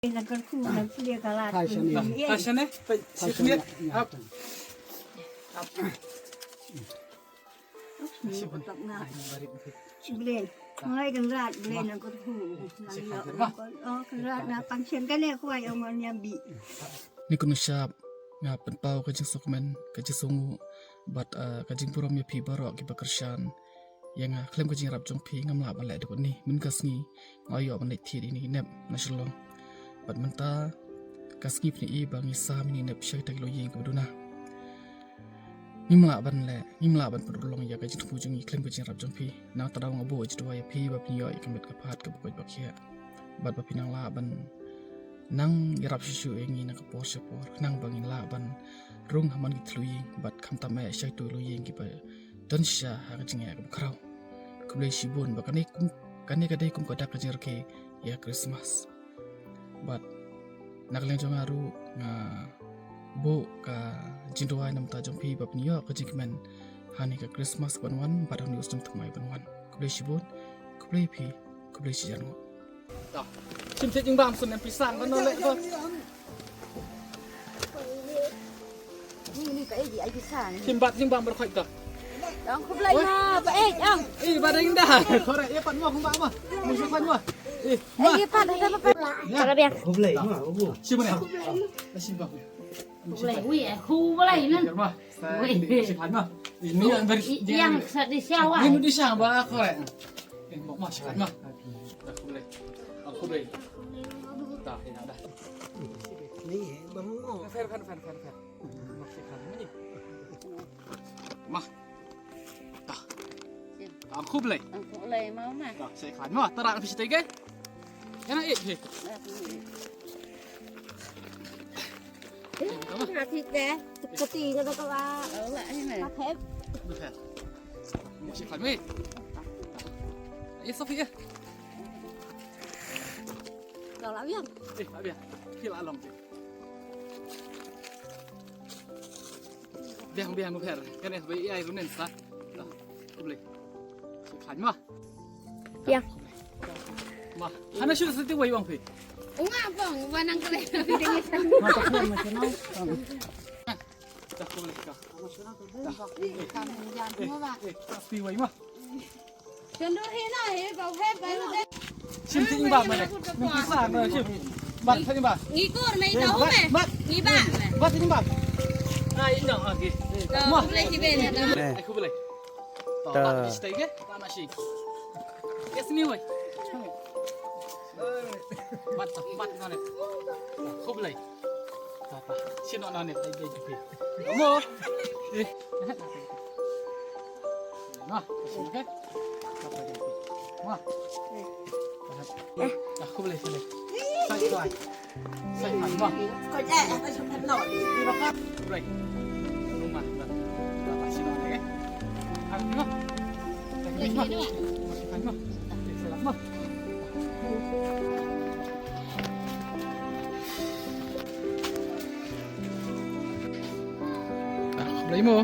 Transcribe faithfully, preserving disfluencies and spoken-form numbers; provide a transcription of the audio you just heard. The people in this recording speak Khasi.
Nang kyrkhu, nang plie ka lad. Hai shane. Hai shane. Hai shane. Hap. Hap. Blei. Ngai Kynrad, Blei nang kyrkhu. Nang ïoh. Oh, Kynrad na pang shen kane khwai ong ngan ïam bi. Ni kun shap nga pynpaw ka jingsngewkmen, ka jingsngewnguh bad, ah, ka jingburom ïa phi baroh kiba kyrshan ïa nga. Khlem ka jingïarap jong phi ngam lah ban leh da kane. Mynta ka sngi nga ïoh ban leit thied ïa kine ki nep na Shillong. Bad mynta ka sngi phin ïohi ba ngi sam ïa kine ki nep sha kita ki longïing kiba duna. Ngim lah ban leh, ngim lah ban pynurlong ïa ka jingthmu jong ngi khlem ka jingïarap jong phi. Nangta daw nga buh jingduwai ïa phi ba phin ïoh ïa ka met ka phad kaba koit ba khiah. Bad ba phin nang lah ban nang ïarap shuh shuh ïa ngi na ka por sha por, khnang ba ngin lah ban rung ha man ki longïing bad khamtam eh sha kito ki longïing kiba don shisha ha ka jingeh kaba khraw. Khublei shibun. Bad kane kum, kane ka dei kum ka dak ka jingrakhe ïa Christmas. Bad na ka liang jong nga ruh nga buh ka jingduwai na ka bynta jong phi ba phin ïoh ka jingkmen ha kane ka Christmas ban wan bad ha une u snem thymmai ban wan. Khublei shibun. Khublei phi. Khublei shihajar nguh. Shim thied jingbam, shim em pisa ban leh to. Shim bad jingbam bad khoit to. Ong khublei ma ba eh ong. Eh, bad dang dah. Korek, eh, pat mo khumbak ma. Mo shu pat mo. Eh, ma. Eh, pat dah pat. Khublei ma. Shim ne. Shim bam. Khublei, ui, eh, khublei nan. Ui. Shim pat mo. Ini yang dari yang sedih siawan. Ini di siang ba korek. Eh, mo ma shim pat mo. Dah khublei. Dah khublei. Dah, dah. Ni bang mo. Fair, fair, fair, fair, fair. Ma. Ta. Ta khublei. Ang khublei ma ma. Ta, sa khlaiñ ma. Ta ran phi shatei ke? Ena eh, eh. Ka thik de. Ka ti ka ka ba. Ka thep. Mo sa khlaiñ ma. Eh, Sophie eh. Ka la biang. Eh, la biang. Ki la long. Biang biang ko pher. Kane ba ai runen sa. Khublei. Khan ma. Biang. Ma. Hana shu sa ti wai wang phi. Unga bong wanang kale. Ma ta khublei ma khublei. Dah khublei ka. Dah. Eh, eh, dah pi wai ma. Shim ti ba ma ne. Ngi pisa ma shim. Bat ti ba. Ngi kur me ta hu me. Bat. Ngi ba. Bat ti ba. Ai no agi. Ma. Khublei ki ben ya. Ai khublei. Ta. Bat ti ke? Ta ma shi. Yes ni wai. Bat bat na ne. Khublei. Ta ta. Shin no na ne. Ai ai ki. Mo. Eh. Na, okay. Wah. Eh. Ah, khublei, khublei. Sai, sai. Sai, sai, wah. Kau eh, eh, tak sempat no. Khublei. Rumah, dah. Dah, tak sini, eh. Ah, no. Khublei, no. Masih kan, no. Salam, no. Ah, khublei mo.